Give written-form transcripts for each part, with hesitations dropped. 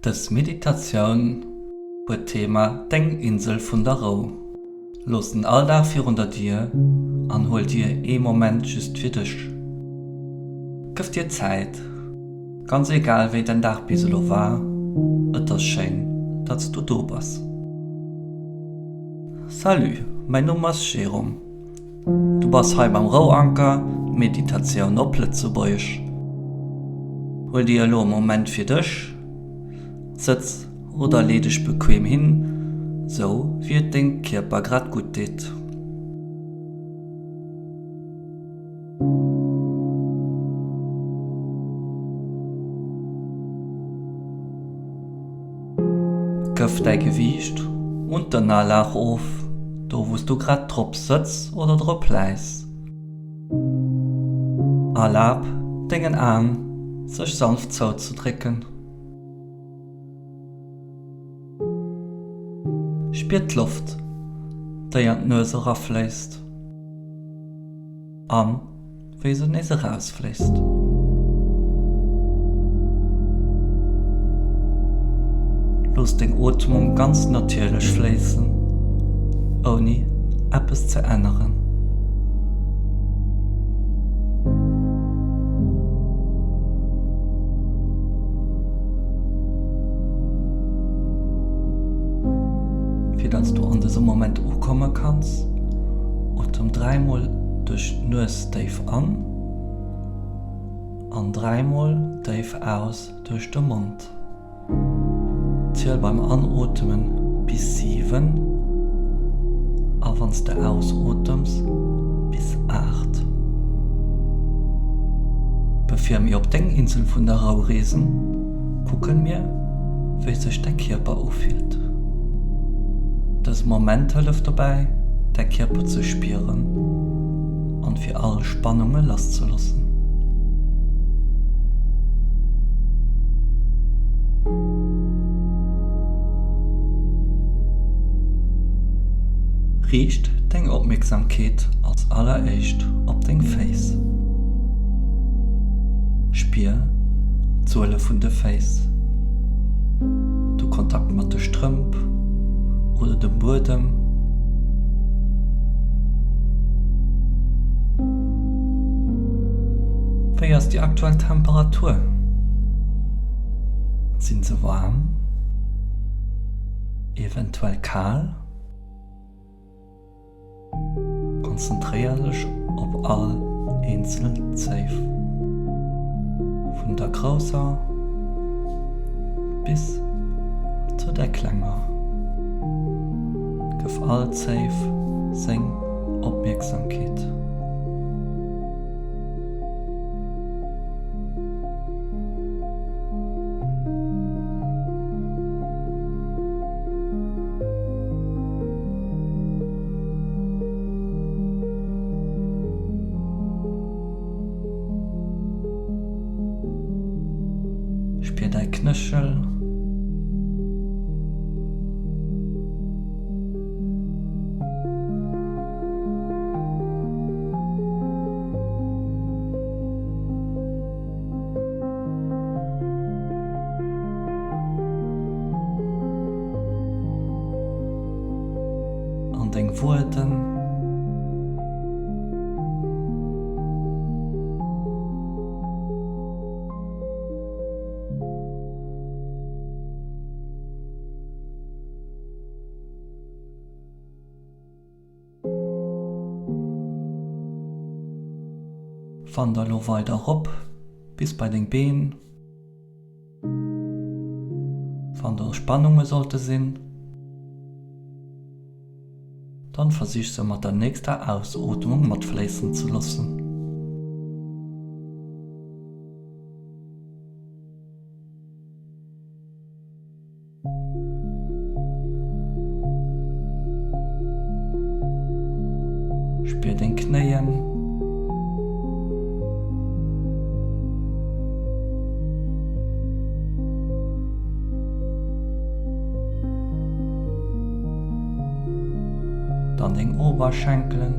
Dës Meditatioun huet d'Thema Deng Insel vun der Rou. Looss den Alldag virun der Dier an huel dir ee Moment just fir dech. Gëff dir Zäit, ganz egal wéi däin Dag bis elo war, et ass schéin, datt s du do bass. Salut, mäin Numm ass Jérôme. Du bass hei beim Rouanker, Meditatioun op Lëtzebuergesch. Huel dir elo e Moment fir dech, sëtz oder lee dech bequem hin, sou wéi et dengem Kierper grad gutt deet. Gëff däi Gewiicht un d'Ënnerlag of, do wou s du grad drop sëtz oder drop läis. Erlab dengen Aen sech sanft zouzedrécken. Spier d'Loft, déi an d'Nues erafléisst an wéi se nees erausfléisst. Looss deng Ootmung ganz natierlech fléissen, ouni eppes ze änneren. Fir datt s du an dësem Moment ukomme kanns, otem dräimol duerch d'Nues déif an an dräimol déif aus duerch de Mond. Ziel beim Anootmen bis 7 a wann s de ausotems bis 8. Bevir mir op deng Insel vun der Rou reesen, kucken mir, wéi sech däi Kierper ufillt. Dëse Moment hëlleft dobäi, däi Kierper ze spieren an fir all Spannunge lasszeloossen. Riicht deng Opmierksamkeet als alleréischt op deng Féiss. Spier d'Suele vun de Féiss, de Kontakt mat de Strëmp oder dem Buedem. Wéi ass déi aktuell Temperatur? Sinn se waarm? Eventuell kal? Konzentréier dech op all eenzel Zéif, vun der grousser bis zu der klenger. Gëff all Zéif seng Opmierksamkeet. Spier däi Knéchel. An deng Wueden. Wander lo weider erop bis bei deng Been. Wann do Spannunge sollte sinn, dann versich se mat der nächster Ausootmung matfléissen ze loossen. Spier deng Knéien. Dann deng Oberschenkelen.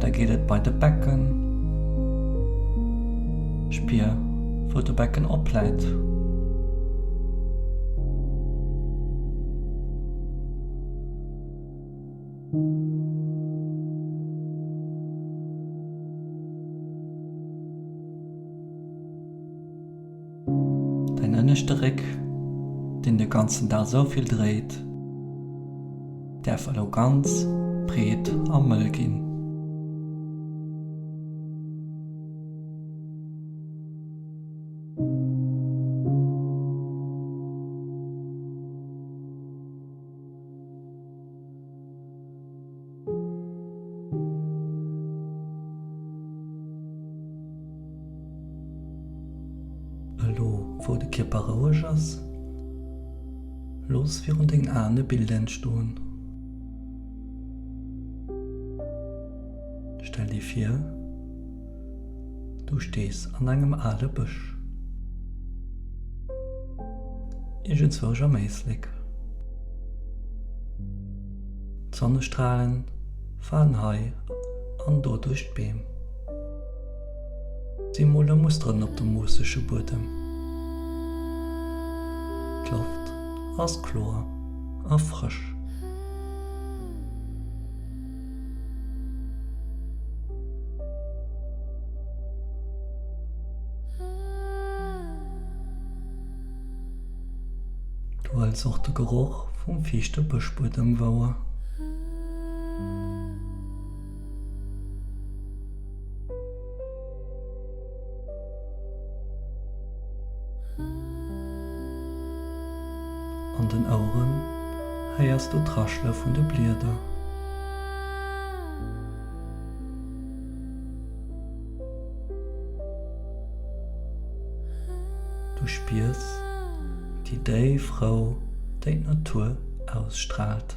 Weider geet et bei de Becken. Spier, wou de Becken opläit. Däin ënneschte Réck, deen de ganzen Dag sou vill dréit, däerf elo ganz breet a mëll ginn. Elo wou de Kierper roueg ass, looss virun dengen Aen e Bild entstoen. Stell dir vir, du stees an engem ale Bësch, iergendzwousch am Éislek. D'Sonnestralen falen hei an do duerch d'Beem. Si mole Musteren op dem moossege Buedem. D'Loft ass kloer a frësch. Du hëls och de Geroch vum fiichte Bëschbuedem wouer. An den Oueren héiers du d'Raschele vun de Blieder. Du spiers déi déif Rou, déi d'Natur ausstraalt.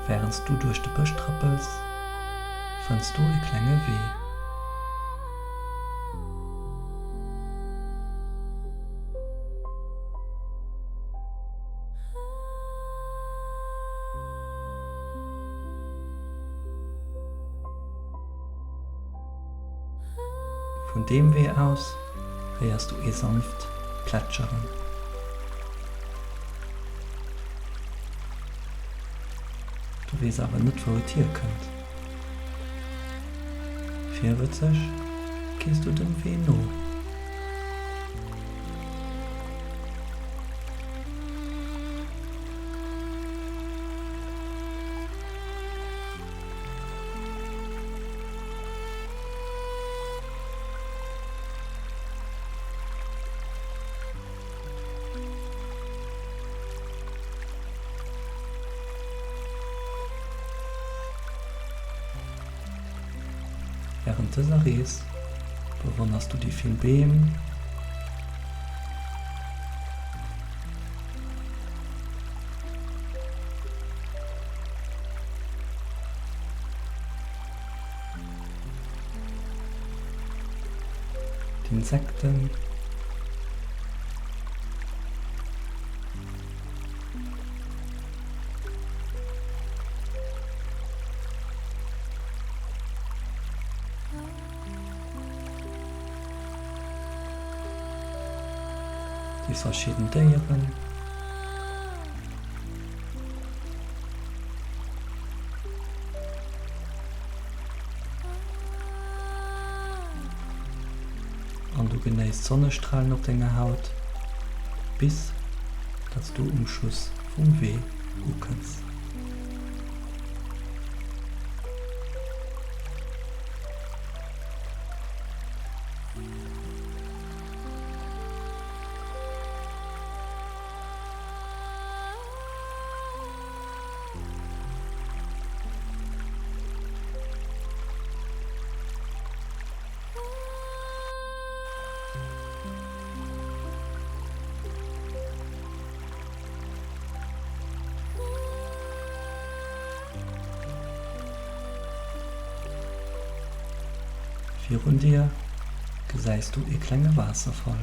Wärend s du duerch de Bësch trëppels, fënns du e klenge Wee. Vun deem Wee aus héiers du ee sanft Plätscheren. Du weess awer net wou et hierkënnt. Virwëtzeg gees du dem Wee no. Wärend dëser Rees bewonners du déi vill Beem, D'Insekten. Déi verschidden Déieren. An du genéiss d'Sonnestralen op denger Haut, bis datt s du um Schluss vum Wee ukënns. Virun dir gesäis du ee klenge Waasserfall.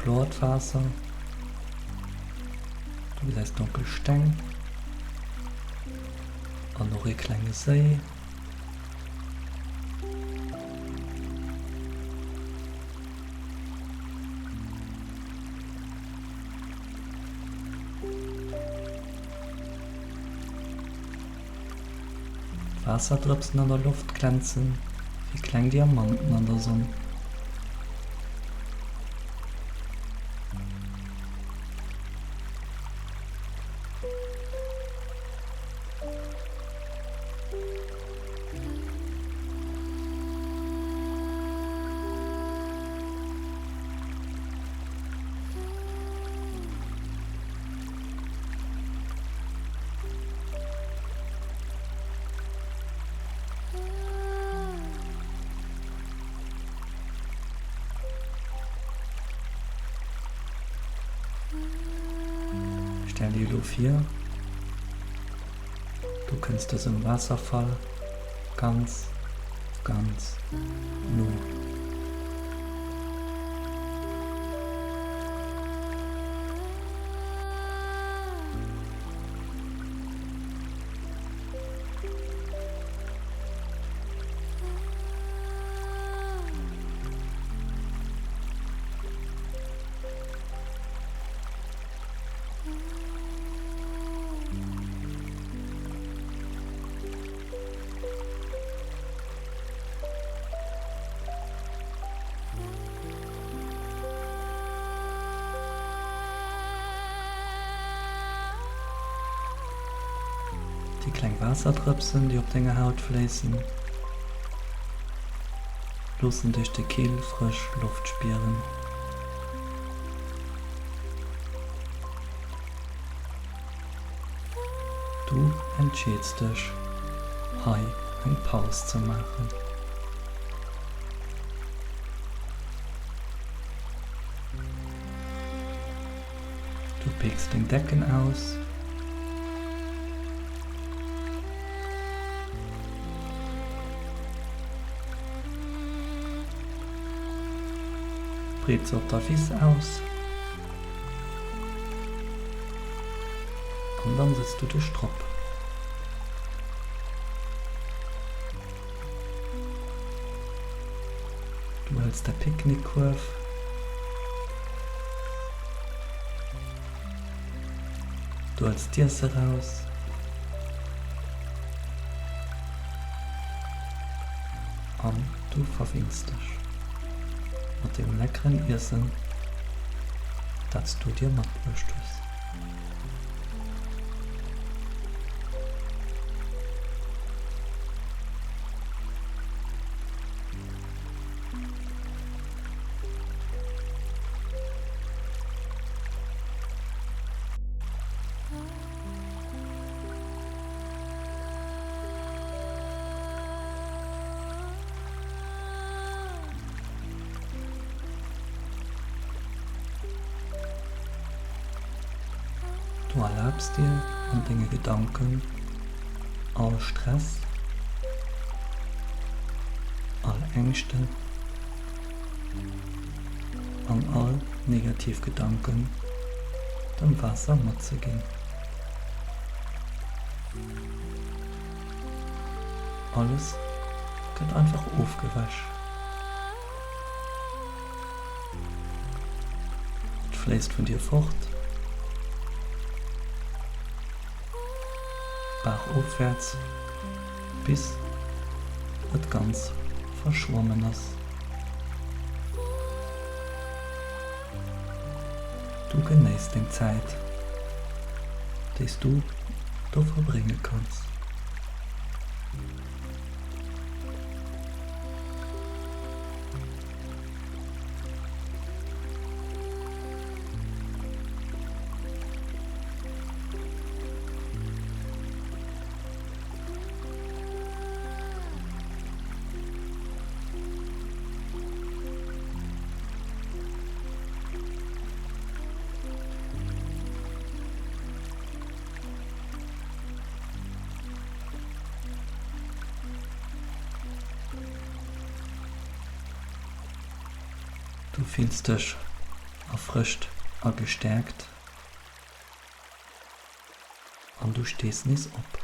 Kloert Waasser, du gesäis donkel Steng an och ee klenge Séi. D'Waasserdrëpsen an der Loft glänzen wéi kleng Diamanten an der Sonn. Stell dir elo vir, du kënns dësem Waasserfall ganz, ganz no. Déi kleng Waasserdrëpsen, déi op denger Haut fléissen, loossen dech déi kill, frësch Loft spieren. Du entscheeds dech, hei eng Paus ze maachen. Du peeks deng Decken aus. Breet se op der Wiss aus. An dann sëtz du dech drop. Du hëls däi Picknickkuerf. Du hëls d'Iesse raus. An du verwinns dech mat deem leckeren Iessen, dat s du dir matbruecht hues. Du erlaabs dir an denge Gedanken all Stress, all Ängschten an all negativ Gedanken dem Waasser matzeginn. Alles gëtt einfach ofgewäsch. Et fléisst vun dir fort, d'Baach ofwäerts, bis et ganz verschwommen ass. Du genéiss deng Zäit, déi s du do verbrénge kanns. Du fills dech erfrëscht a gestäerkt an du stees nees op.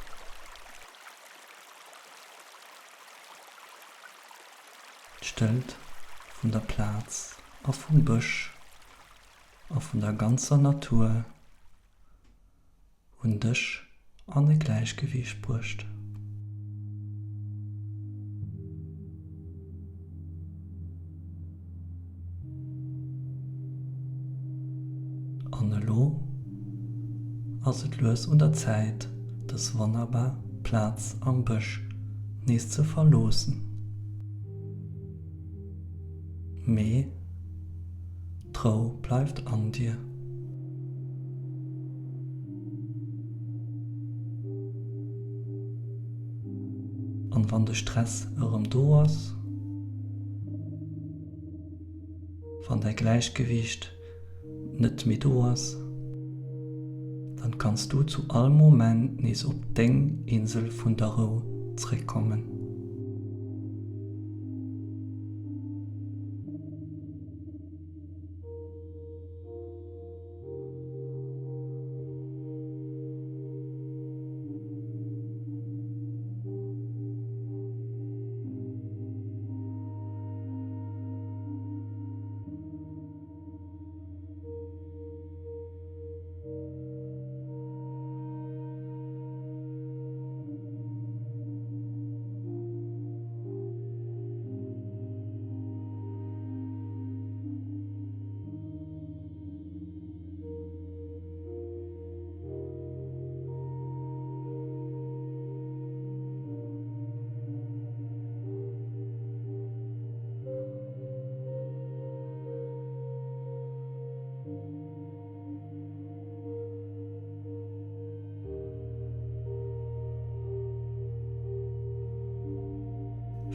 D'Stëllt vun der Plaz a vum Bësch a vun der ganzer Natur hunn dech an e Gläichgewiicht bruecht. An elo ass et lues un der Zäit, dës wonnerbar Plaz am Bësch nees ze verloossen. Mee d'Rou bleift an dir. An wann de Stress erëm do ass, wann däi Gläichgewiicht net méi do ass, dann kanns du zu all Moment nees op deng Insel vun der Rou zréckkommen.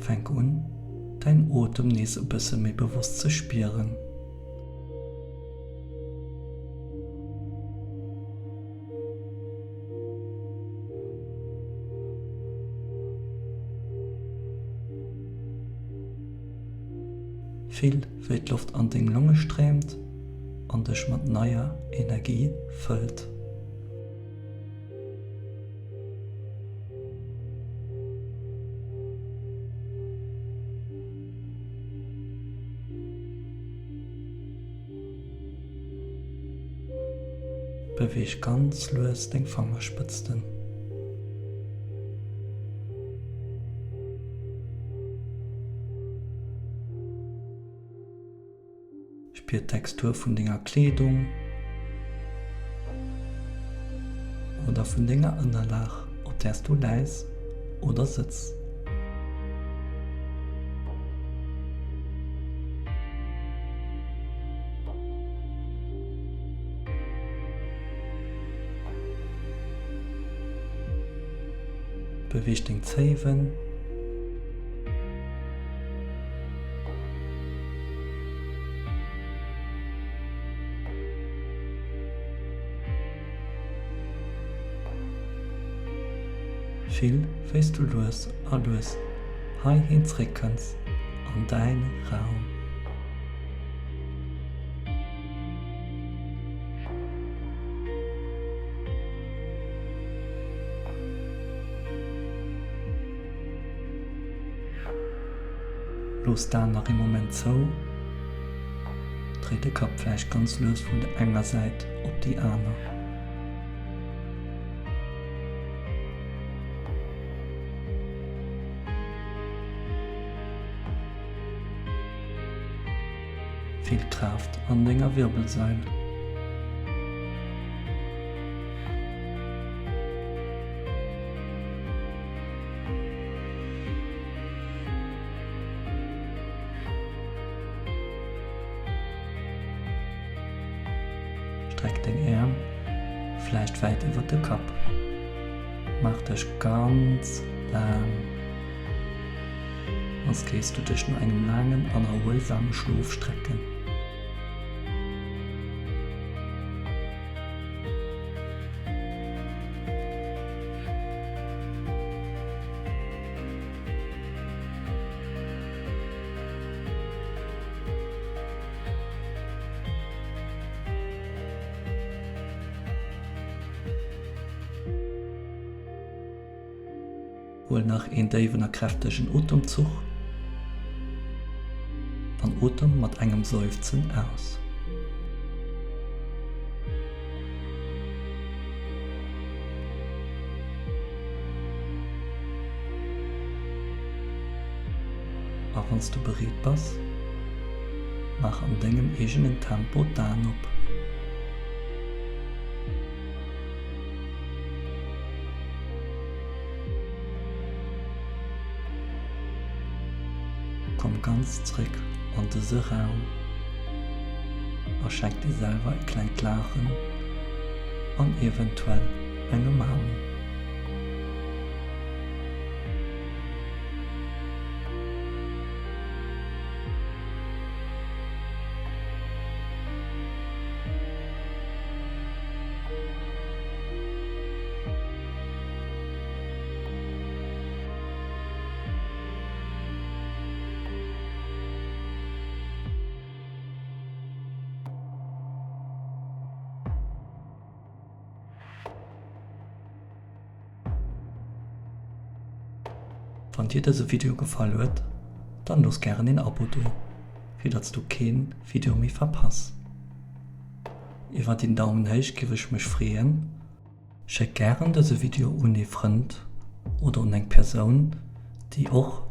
Fänk un, däin Otem nees e bësse méi bewosst ze spieren. Fill, wéi d'Loft an deng Longe stréimt an dech mat neier Energie fëllt. Beweeg ganz lues deng Fangerspëtzten. Spier d'Textur vun denger Kleedung oder vun denger Ënnerlag, op där s du läis oder sëtz. Beweeg deng Zéiwen. Fill wéi s du lues a lues heihin zréckkënns an däin Raum. Looss d'Aen nach ee Moment zou. Dréi de Kapp vläicht ganz lues vun der enger Säit op déi aner. Fill d'Kraaft an denger Wirbelsail. Streck deng Äerm vläicht wäit iwwer de Kapp. Maach dech ganz laang, als kéis du dech no engem laangen an erhuelsame Schlof strecken. Huel nach een déiwen a kräftegen Otemzuch an otem mat engem Seufzen aus. A wann s du bereet bass, maach an dengem eegenen Tempo d'Aen op. Komm ganz zréck an dëse Raum a schenk dir selwer e klengt Laachen an eventuell eng Ëmaarmung. Wann dir dëse Video gefall huet, dann looss gären een Abo do, fir datts du keen Video méi verpass. Iwwert een Daumen héich giff ech mech freeën. Schéck gären dëse Video un ee Frënd oder un eng Persoun, déi och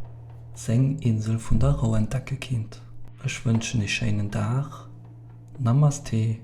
seng Insel vun der Rou entdecke kinnt. Ech wënschen ee schéinen Dag. Namaste.